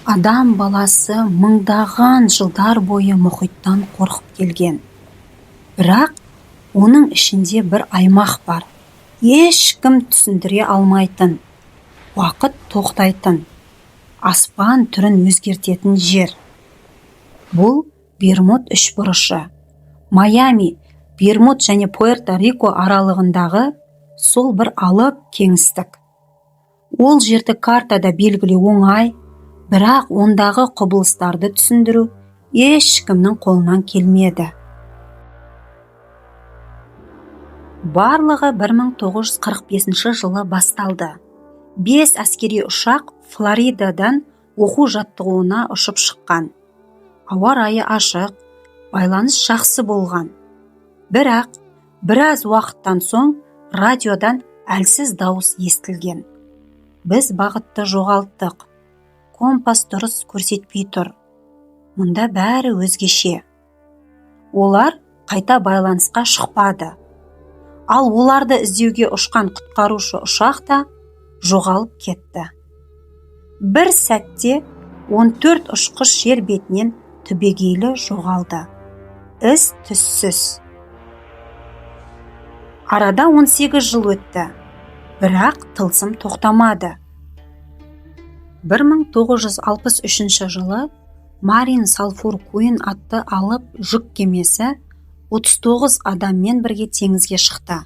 Адам баласы мыңдаған жылдар бойы мұхиттан қорқып келген. Бірақ оның ішінде бір аймақ бар. Ешкім түсіндіре алмайтын, уақыт тоқтайтын, аспан түрін өзгертетін жер. Бұл Бермуд үшбұрышы. Майами, Бермуд және Пуэрто-Рико аралығындағы сол бір алып кеңістік. Ол жерді картада белгілеу оңай, бірақ ондағы құбылыстарды түсіндіру ешкімнің қолынан келмеді. Барлығы 1945 жылы басталды. 5 әскери ұшақ Флоридадан оқу жаттығуына ұшып шыққан. Ауа райы ашық, байланыс жақсы болған. Бірақ біраз уақыттан соң радиодан әлсіз дауыс естілген. Біз бағытты жоғалттық. Компас дұрыс көрсетпей тұр. Мұнда бәрі өзгеше. Олар қайта байланысқа шықпады. Ал оларды іздеуге ұшқан құтқарушы ұшақ та жоғалып кетті. Бір сәтте 14 ұшқыш жер бетінен түбегейлі жоғалды. Із түссіз. Арада 18 жыл өтті, бірақ тылсым тоқтамады. 1963 жылы Марин Салфур Куин атты алып жүк кемесі 39 адаммен бірге теңізге шықты.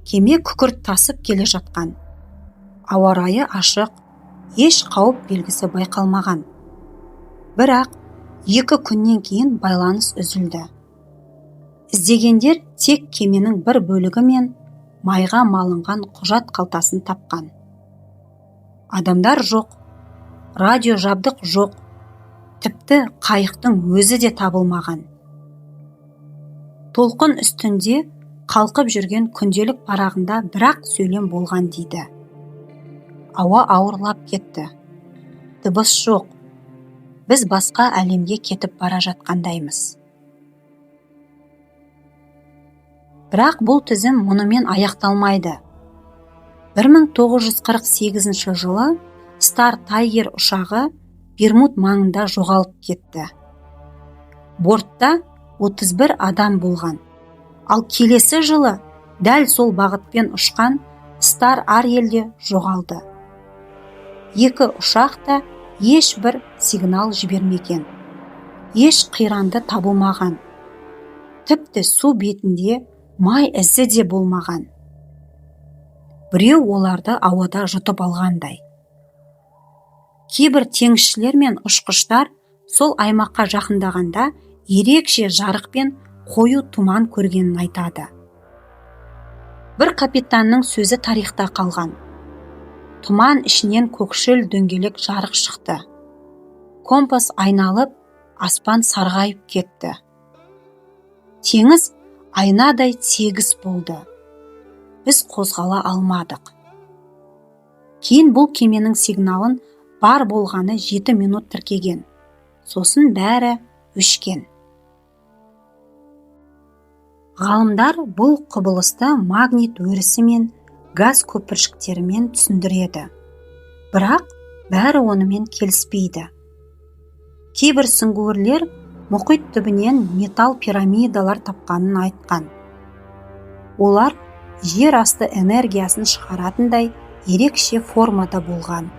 Кеме күкірт тасып келе жатқан. Ауа райы ашық, еш қауіп белгісі байқалмаған. Бірақ 2 күннен кейін байланыс үзілді. Іздегендер тек кеменің бір бөлігі мен майға малынған құжат қалтасын тапқан. Адамдар жоқ, радио жабдық жоқ, тіпті қайықтың өзі де табылмаған. Толқын үстінде қалқып жүрген күнделік парағында бірақ сөйлем болған дейді. Ауа ауырлап кетті. Дыбыс жоқ. Біз басқа әлемге кетіп бара жатқандаймыз. Бірақ бұл тізім мұнымен аяқталмайды. 1948 жылы Star Tiger ұшағы Бермуд маңында жоғалып кетті. Бортта 31 адам болған. Ал келесі жылы дәл сол бағытпен ұшқан Star Ariel де жоғалды. 2 ұшақ та ешбір сигнал жібермеген. Еш қиранды табылмаған. Тіпті су бетінде май ізі де болмаған. Біреу оларды ауада жұтып алғандай. Кейбір теңізшілер мен ұшқыштар сол аймаққа жақындағанда ерекше жарық пен қою тұман көргенін айтады. Бір капитанның сөзі тарихта қалған. Тұман ішінен көкшіл дөңгелек жарық шықты. Компас айналып, аспан сарғайып кетті. Теңіз айнадай тегіс болды. Біз қозғала алмадық. Кейін бұл кеменің сигналын бар болғаны 7 минут тіркеген. Сосын бәрі өшкен. Ғалымдар бұл құбылысты магнит өрісі мен газ көпіршіктерімен түсіндіреді. Бірақ бәрі онымен келіспейді. Кейбір сүңгуірлер мұхит түбінен металл пирамидалар тапқанын айтқан. Олар жер асты энергиясын шығаратындай ерекше формада болған.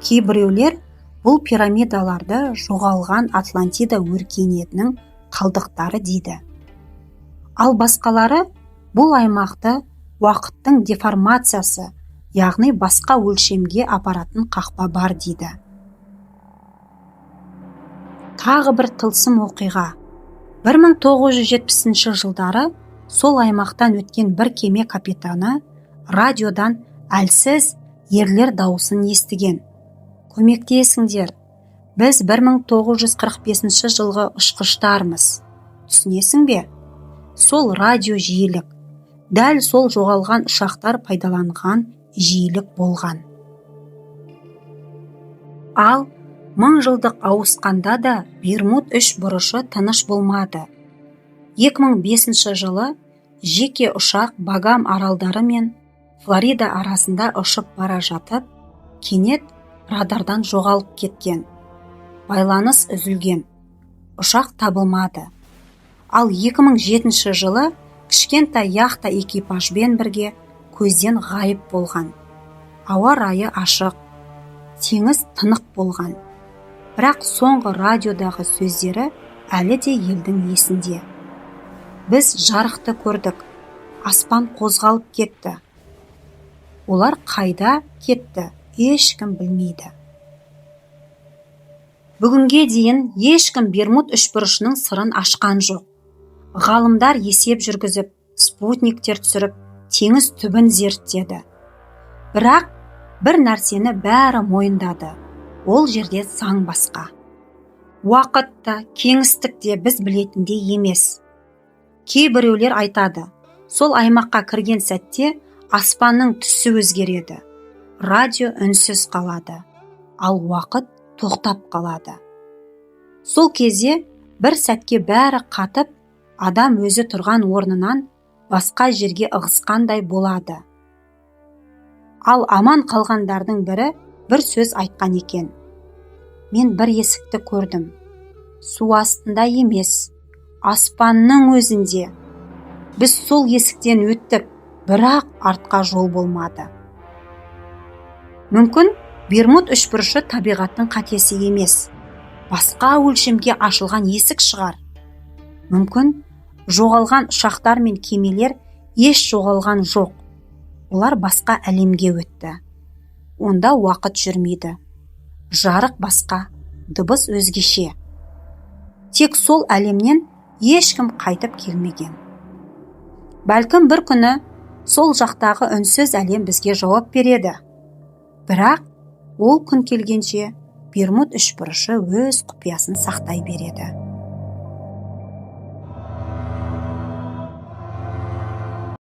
Кейбіреулер бұл пирамидаларды жоғалған Атлантида өркениетінің қалдықтары дейді. Ал басқалары бұл аймақты уақыттың деформациясы, яғни басқа өлшемге апаратын қақпа бар дейді. Тағы бір тылсым оқиға. 1970 жылдары сол аймақтан өткен бір кеме капитаны радиодан әлсіз ерлер дауысын естіген. Көмектесіңдер, біз 1945 жылғы ұшқыштармыз. Түсінесің бе? Сол радио жиілік, дәл сол жоғалған ұшақтар пайдаланған жиілік болған. Ал мың жылдық ауысқанда да Бермуд үш бұрышы тыныш болмады. 2005 жылы жеке ұшақ Багам аралдары мен Флорида арасында ұшып бара жатып, кенет радардан жоғалып кеткен. Байланыс үзілген. Ұшақ табылмады. Ал 2007 жылы кішкентай яхта экипажбен бірге көзден ғайып болған. Ауа райы ашық, теңіз тынық болған. Бірақ соңғы радиодағы сөздері әлі де елдің есінде. Біз жарықты көрдік, аспан қозғалып кетті. Олар қайда кетті, ешкім білмейді. Бүгінге дейін ешкім Бермуд үшбұрышының сырын ашқан жоқ. Ғалымдар есеп жүргізіп, спутниктер түсіріп, теңіз түбін зерттеді. Бірақ бір нәрсені бәрі мойындады: ол жерде заң басқа. Уақыт та, кеңістік те біз білетіндей емес. Кейбіреулер айтады, сол аймаққа кірген сәтте аспанның түсі өзгереді, радио үнсіз қалады, ал уақыт тоқтап қалады. Сол кезде бір сәтке бәрі қатып, адам өзі тұрған орнынан басқа жерге ығысқандай болады. Ал аман қалғандардың бірі бір сөз айтқан екен: мен бір есікті көрдім, су астында емес, аспанның өзінде. Біз сол есіктен өттік, бірақ артқа жол болмады. Мүмкін, Бермуд үшбұрышы табиғаттың қатесі емес, басқа өлшемге ашылған есік шығар. Мүмкін, жоғалған ұшақтар мен кемелер еш жоғалған жоқ, олар басқа әлемге өтті. Онда уақыт жүрмейді, жарық басқа, дыбыс өзгеше. Тек сол әлемнен ешкім қайтып келмеген. Бәлкім, бір күні сол жақтағы үнсіз әлем бізге жауап береді. Бірақ ол күн келгенше Бермуд үшбұрышы өз құпиясын сақтай береді.